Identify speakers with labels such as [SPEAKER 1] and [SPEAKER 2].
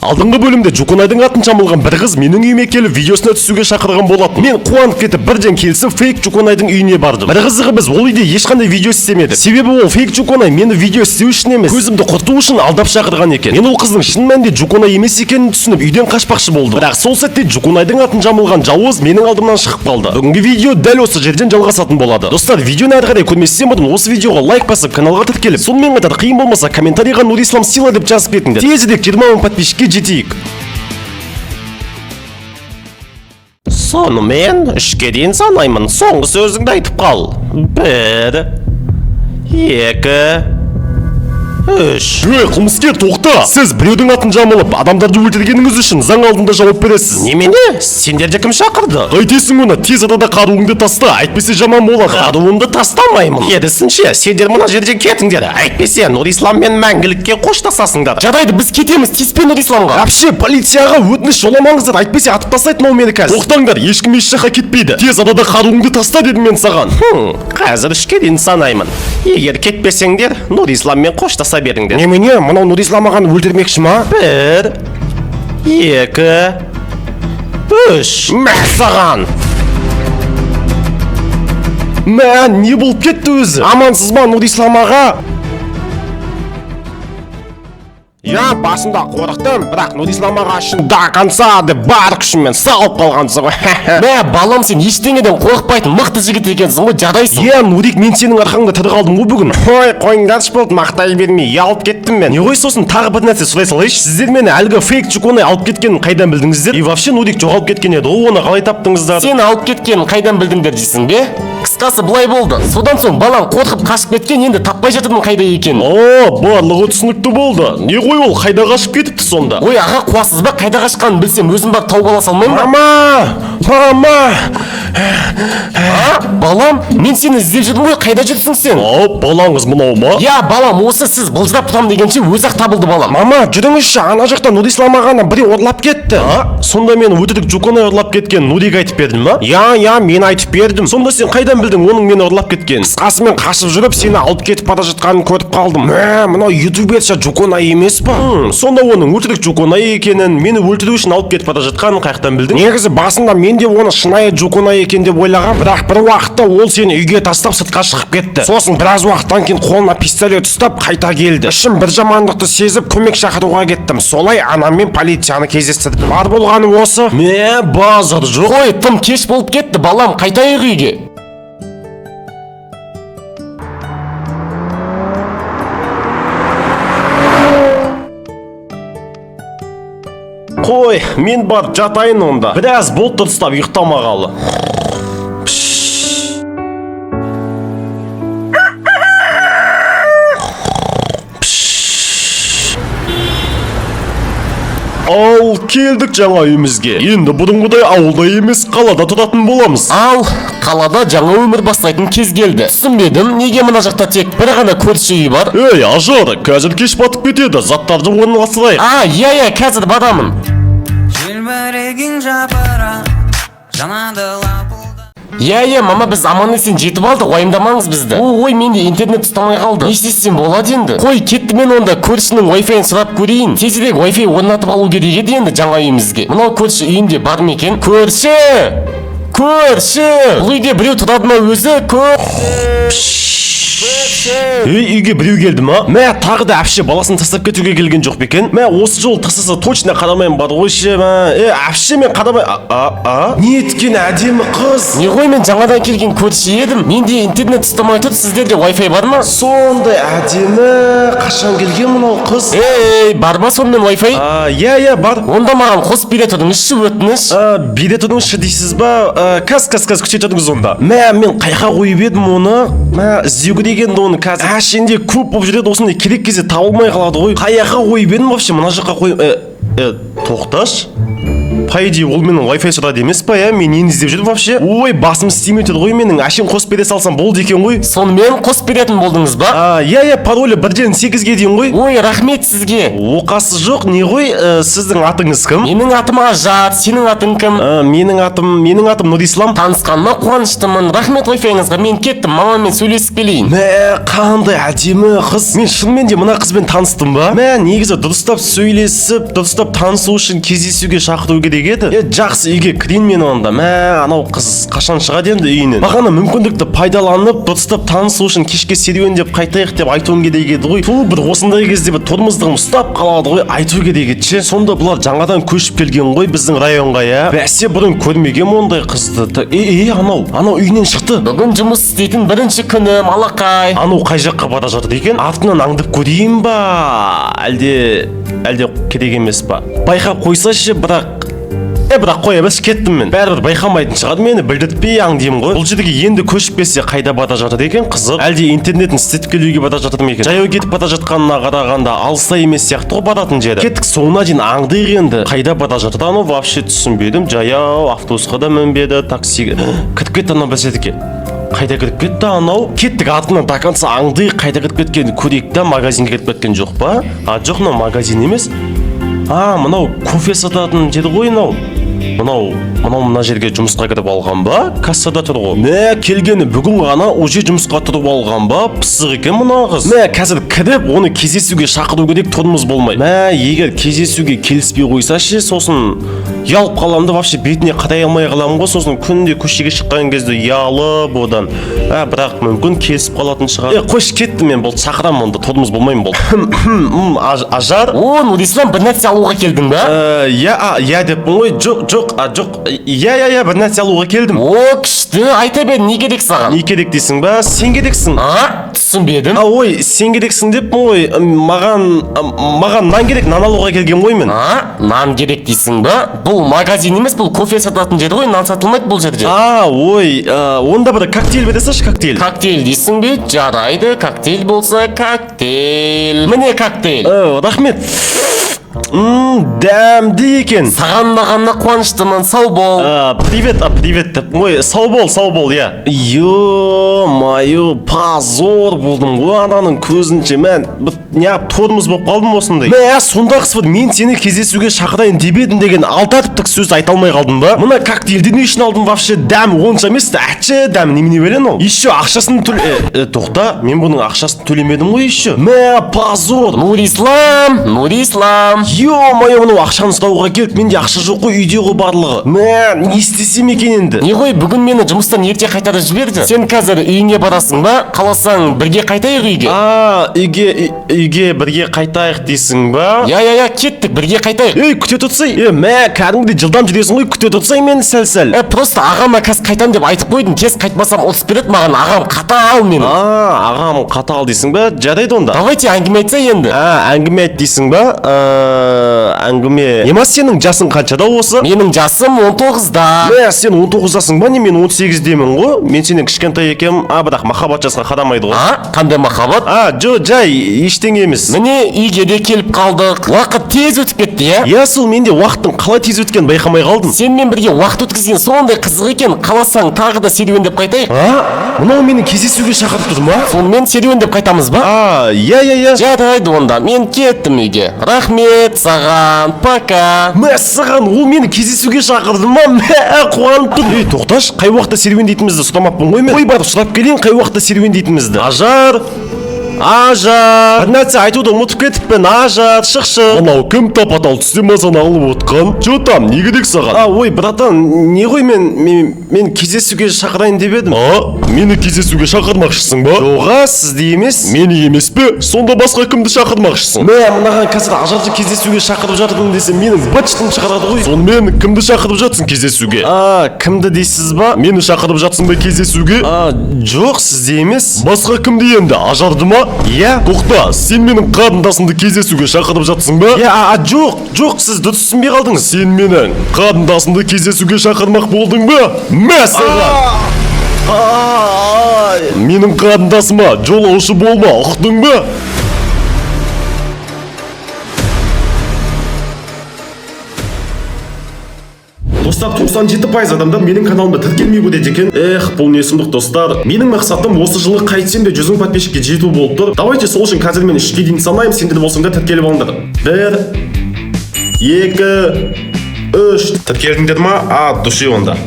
[SPEAKER 1] Алдыңғы бөлімде Жуконайдың атын жамылған бір қыз менің үйіме келіп, видеосына түсуге шақырған болатын. Мен қуанып кетіп, бірден келісіп, фейк Жуконайдың үйіне бардым. Бір қызығы, біз ол үйде ешқандай видео істемедік. Себебі ол фейк Жуконай мені видео істеу үшін емес, көзімді құрту үшін алдап шақырған екен. Мен ол қыздың шын мәнінде Жуконай емес екенін түсініп, үйден қашпақшы болдым. Бірақ сол сәтте Жуконайдың атын жамылған жауыз менің алдымнан шығып қалды. Бүгінгі видео дәл осы жерден жалғасатын болады. Достар, видеоны әрі қарай көрместен бұрын осы видеоға лайк басып, каналға тіркеліп, сонымен қатар қиын болмаса, комментарийға «Нурислам сила» деп жазып кетіңдер. Тезірек 20 мың подписчикке жетейік. Сонымен, 3-ке дейін санаймын. Соңғы сөзіңді айтып қал. 1, 2, 3. Ей, қылмыскер, тоқта! Сіз біреудің атын жамылып, адамдарды өлтіргеніңіз үшін заң алдында жауап бересіз. Немене? Сендерді кім шақырды? Қайтесің оны? Тез арада қаруыңды таста, әйтпесе жаман болады. Қаруымды тастамаймын. Керісінше, сендер мына жерден кетіңдер. Әйтпесе Нұрисламмен мәңгілікке қоштасасыңдар.
[SPEAKER 2] Жарайды, біз кетеміз, тиіспе Нұрисламға.
[SPEAKER 1] Вообще, полицияға өтініш жоламаңыздар, әйтпесе атып тастайды мынау мені қазір. Тоқтаңдар, ешкім еш жаққа кетпейді. Тез арада қаруыңды таста дедім мен саған. Қазір 3-ке дейін санаймын. Егер кетпесеңдер, Нұрисламмен қоштаса беріңдер. Немене, мынау Нұрислам ағаны өлтірмекші ма? 1, 2, 3. Мә саған! Мә, не болып кетті өзі? Амансыз ба, Нұрислам аға? Я басында қорықтым, бірақ Нұрислам аға үшін до конца деп бар күшіммен салып қалғансың ғой.
[SPEAKER 2] Мә, балам, сен ештеңеден қорықпайтын мықты жігіт екенсің ғой, жарайсың.
[SPEAKER 1] Иә, Нурик, мен сенің арқаңда тірі қалдым ғой бүгін. Ой, қойыңдаршы, болды, мақтай бермей, ұялып кеттім мен. Не ғой, сосын тағы бір нәрсе сұрай салайыншы. Сіздер мені әлгі фейк Жуконай алып кеткенін қайдан білдіңіздер? И вообще, Нурик жоғалып кеткен еді ғой, оны қалай таптыңыздар?
[SPEAKER 2] Сені алып кеткенін қайдан білдіңдер дейсің бе? Қысқасы, былай болды. Содан соң балаң қорқып қашып кеткен, енді таппай жатырмын қайда екенін.
[SPEAKER 1] О, барлығы түсінікті болды. Не ғой, ол қайда қашып кетіпті сонда?
[SPEAKER 2] Ой, аға, қуасыз ба? Қайда қашқанын білсем, өзім барып тауып ала салмаймын ба?
[SPEAKER 1] Мама! Мама!
[SPEAKER 2] А, балам, мен сені іздеп жүрдім ғой, қайда жүрсің сен?
[SPEAKER 1] Ау, балаңыз мынау ма?
[SPEAKER 2] Иә, балам, осы сіз былжырап тұрам дегенше, өзі ақ табылды балам.
[SPEAKER 1] Мама, жүріңізші, ана жақта Нұрислам ағаны біреу ұрлап кетті. А? Сонда мен өтірік Жуконай ұрлап кеткен Нурик айтып бердің ба? Иә, иә, мен айтып бердім. Сонда сен қайдан білдің оның мені ұрлап кеткенін? Қысқасы, мен қашып жүріп, сені алып кетіп бара жатқанын көріп қалдым. Мә, мынау ютуберша Жуконай емес па? Сонда оның өтірік Жуконай екенін, мені өлтіру үшін алып кетіп бара жатқанын қаяқтан білдің? Негізі басында мен де оны шынайы Жуконай екен деп ойлағам, бірақ бір уақытта ол сені үйге тастап сыртқа шығып кетті. Сосын біраз уақыттан кейін қолына пистолет ұстап қайта келді. Ішім бір жамандықты сезіп, көмек шақыруға кеттім. Солай анаммен полицияны кездестірдім. Бар болғаны осы. Мә, базар жоқ.
[SPEAKER 2] Ой, тым кеш болып кетті, балам, қайтайық үйге.
[SPEAKER 1] Қой, мен барып жатайын онда. Біраз болды дұрыстап ұйықтамағалы. Ал келдік жаңа үйімізге. Енді бұрынғыдай ауылда емес, қалада тұратын боламыз.
[SPEAKER 2] Ал қалада жаңа өмір бастайтын кез келді. Түсінбедім, неге мына жақта тек бір ғана көрші үй бар?
[SPEAKER 1] Ей, Ажар, қазір кеш батып кетеді. Заттарды орналастырайық.
[SPEAKER 2] А, иә, иә, қазір барамын.
[SPEAKER 3] Желбіреген жапырақ жанады лапылдап.
[SPEAKER 2] Иә, иә, мама, біз аман есен жетіп алдық, уайымдамаңыз бізді. О, ой, менде интернет ұстамай қалды. Не істесем болады енді? Қой, кетті, мен онда көршінің вайфайын сұрап көрейін. Тезірек вайфай орнатып алу керек еді енді жаңа үйімізге. Мынау көрші үйінде бар ма екен? Көрші! Көрші! Бұл үйде біреу тұрады ма өзі? Көрші!
[SPEAKER 1] Ей, үйге біреу келді ма? Мә, тағы да әпше баласын тастап кетуге келген жоқ па екен? Мә, осы жолы тастаса точно қарамаймын бар ғой ше, мә. Е, әпше, мен қарамай. А, а, а? Не еткен әдемі қыз.
[SPEAKER 2] Не ғой, мен жаңадан келген көрші едім. Менде интернет ұстамай тұр, сіздерде вайфай бар ма?
[SPEAKER 1] Сондай әдемі, қашан келген мынау қыз?
[SPEAKER 2] Ей, бар ма сонымен вайфай?
[SPEAKER 1] А, иә, иә, бар.
[SPEAKER 2] Онда маған қосып бере тұрыңызшы, өтініш.
[SPEAKER 1] А, бере тұрыңызшы дейсіз ба? А, каз, каз, каз, күте тұрыңыз онда. Мә, мен қайқа қойып едім оны? Мә, іздеу керек енді оны қазір. Әшейінде көп болып жүреді, осындай керек кезде табылмай қалады ғой. Қай жаққа қойып едім вообще? Мына жаққа қой. Тоқташ. По идее, ол менің Wi-Fi сұрады емес па, иә? Мен нені іздеп жүрмін вообще? Ой, басым істемей тұр ғой менің. Әшейін қосып бере салсам болды екен ғой.
[SPEAKER 2] Сонымен, қосып беретін болдыңыз ба?
[SPEAKER 1] А, иә, иә, паролі 1-ден 8-ге дейін ғой.
[SPEAKER 2] Ой, рахмет сізге.
[SPEAKER 1] Оқасы жоқ, не ғой, сіздің атыңыз кім?
[SPEAKER 2] Менің атым Ажар, сенің атың кім?
[SPEAKER 1] Менің атым Нұрислам.
[SPEAKER 2] Танысқаныма қуаныштымын. Рахмет вайфайыңызға, мен кеттім, мамаммен сөйлесіп келейін.
[SPEAKER 1] Мә, қандай әдемі қыз. Мен шынымен де мына қызбен таныстым ба? Мә, негізі дұрыстап сөйлесіп, дұрыстап танысу үшін кездесуге шақыру керек еді. Е, жақсы, үйге кірейін мен онда. Мә, анау қыз қашан шығады енді үйінен? Бағана мүмкіндікті пайдаланып, дұрыстап танысу үшін кешке серуендеп қайтайық деп айтуым керек еді ғой. Ту, бір осындай кезде бір тормоздығым ұстап қалады ғой, айту керек еді ше. Сонда бұлар жаңадан көшіп келген ғой біздің районға, иә? Бәсе, бұрын көрмегенмін ондай қызды. Е, е, анау үйінен шықты.
[SPEAKER 2] Бүгін жұмыс істейтін бірінші күнім, алақай.
[SPEAKER 1] Анау қай жаққа бара жатыр екен? Артынан аңдып көрейін ба, әлде керек емес па? Байқап қойса ше? Бірақ, е, бірақ қоя берші, кеттім мен. Бәрібір байқамайтын шығар мені, білдіртпей аңдимын ғой. Бұл жерге енді көшіп келсе, қайда бара жатыр екен? Қызық, әлде интернетін істетіп келуге бара жатыр ма екен? Жаяу кетіп бара жатқанына қарағанда, алыста емес сияқты ғой баратын жері. Кеттік, соңына дейін аңдиық енді. Қайда бара жатыр анау, вообще түсінбедім. Жаяу, автобусқа да мінбеді, таксиге кіріп кетті анау. Бәсетіке, қайда кіріп кетті анау? Кеттік, артынан до конца аңдиық, қайда кіріп кеткенін көрейік та. Магазинге кіріп кеткен жоқ па? А, жоқ, мынау магазин емес. А, мынау кофе сататын жер ғой мынау. Мынау мына жерге жұмысқа кіріп алған ба? Кассада тұр ғой. Мә, келгені бүгін ғана, уже жұмысқа тұрып алған ба? Пысық екен мына қыз. Мә, қазір кіріп, оны кездесуге шақыру керек, тормоз болмай. Мә, егер кездесуге келіспей қойса ше? Сосын ұялып қаламын да, вообще бетіне қарай алмай қаламын ғой. Сосын күнде көшеге шыққан кезде ұялып одан. А, бірақ мүмкін келісіп қалатын шығар. Е, қойшы, кеттім мен, болды, шақырамын онда, тормоз болмаймын, болды. Ажар.
[SPEAKER 2] О, Нұрислам, бір нәрсе алуға келдің ба?
[SPEAKER 1] Иә, а, иә деппін ғой. Жоқ, жоқ, а, жоқ, иә, иә, иә, бір нәрсе алуға келдім.
[SPEAKER 2] О, күшті, айта бер, не керек саған?
[SPEAKER 1] Не керек дейсің ба? Сен керексің.
[SPEAKER 2] А, түсінбедім.
[SPEAKER 1] А, ой, сен керексің деппін ғой. Маған нан керек, нан алуға келген ғой мен.
[SPEAKER 2] А, нан керек дейсің ба? Бұл магазин емес, бұл кофе сататын жер ғой, нан сатылмайды бұл жерде.
[SPEAKER 1] А, ой, онда бір коктейль бере салшы, коктейль.
[SPEAKER 2] Коктейль дейсің бе? Жарайды, коктейль болса коктейль. Міне коктейль.
[SPEAKER 1] Рахмет. Дәмді екен.
[SPEAKER 2] Саған ұнағанына қуаныштымын, сау бол.
[SPEAKER 1] А, привет, а, привет деп. Ой, сау бол, сау бол, иә. Ё-моё, позор болдым ғой ананың көзінше. Мен бір неғып тормоз болып қалдым осындай. Мә, сонда қысып, мен сені кездесуге шақырайын деп едім деген алты әріптік сөз айта алмай қалдым ба? Мына коктейльді не үшін алдым вообще? Дәмі онша емес, әтші дәмі, немене берген ол? Еще ақшасын төле... Тоқта, мен бұның ақшасын төлемедім ғой еще. Мә, позор.
[SPEAKER 2] Нұрислам, Нұрислам.
[SPEAKER 1] Ё-моё, мынау ақшаны сұрауға келді. Менде ақша жоқ қой, үйде ғой барлығы. Мә, не істесем екен енді?
[SPEAKER 2] Не ғой, бүгін мені жұмыстан ерте қайтарып жіберді. Сен қазір үйіңе барасың ба? Қаласаң, бірге қайтайық үйге.
[SPEAKER 1] А, үйге бірге қайтайық дейсің ба?
[SPEAKER 2] Я, я, я, кеттік, бірге қайтайық.
[SPEAKER 1] Ей, күте тұрсай. Е, мә, кәдімгідей жылдам жүресің ғой, күте тұрсай мені сәл-сәл.
[SPEAKER 2] Е, просто ағама қазір қайтам деп айтып қойдым. Тез қайтпасам, ұрысып береді маған, ағам қатал менің.
[SPEAKER 1] А, ағам қатал дейсің ба? Жарайды онда.
[SPEAKER 2] Давайте әңгіме айтса енді.
[SPEAKER 1] А, әңгіме айт дейсің ба? Әңгіме. Нема, сенің жасың қаншада осы?
[SPEAKER 2] Менің жасым 19-да.
[SPEAKER 1] Мә, сен 19-дасың ба? Не, мен 18-демін ғой. Мен сенен кішкентай екенмін. А, бірақ махаббат жасқа қарамайды ғой.
[SPEAKER 2] А, қандай махаббат?
[SPEAKER 1] А, жо, жай, ештеңе емес.
[SPEAKER 2] Міне, үйге де келіп қалдық. Уақыт тез өтіп кетті, иә?
[SPEAKER 1] Иә, сол менде уақыттың қалай тез өткенін байқамай қалдым.
[SPEAKER 2] Сенімен бірге уақыт өткізген сондай қызық екен. Қаласаң, тағы да серуендеп қайтайық.
[SPEAKER 1] А, мынау мені кездесуге шақырып тұр ма?
[SPEAKER 2] Сонымен, серуендеп қайтамыз ба?
[SPEAKER 1] А, иә, иә, иә.
[SPEAKER 2] Жарайды онда, мен кеттім үйге. Рахмет саған, пока.
[SPEAKER 1] Мәссаған, ол мені кездесуге шақырды ма? Мә, қуанып тұрмын. Ей, тоқташы, қай уақытта серуендейтінімізді сұрамаппын ғой мен. Қой, барып сұрап келейін қай уақытта серуендейтінімізді. Ажар! Ажар! Бір нәрсе айтуды ұмытып кетіппін. Ажар, шықшы. Мынау кім тапа-тал түсте мазаны алып отқан? Че там, не керек саған? А, ой, братан, не ғой, мен кездесуге шақырайын деп едім. А, мені кездесуге шақырмақшысың ба? Жоға, сізді емес. Мені емес пе? Сонда басқа кімді шақырмақшысың? Мә, мынаған қазір Ажарды кездесуге шақырып жатырмын десем, менің быт-шытым шығарады ғой. Сонымен, кімді шақырып жатсың кездесуге? А, кімді дейсіз ба? Мені шақырып жатсың ба кездесуге? А, жоқ, сізді емес. Басқа кімді енді? Ажарды ма? Иә. Тоқта, сен менің қарындасымды кездесуге шақырып жатсың ба? Иә, а, жоқ, жоқ, сіз дұрыс түсінбей қалдыңыз. Сен менің қарындасымды кездесуге шақырмақ болдың ба? Мә саған! Менің қарындасыма жолаушы болма, ұқтың ба? Достар, 97% адамдар менің каналымда тіркелмей көреді екен. Эх, бұл не сұмдық, достар? Менің мақсатым осы жылы қайтсем де 100 000 подписчикке жету болып тұр. Давайте сол үшін қазір мен 3-ке дейін санаймын, сендер болсаңдар, тіркеліп алыңдар. Бір, екі, үш. Тіркелдіңдер ма? От души онда.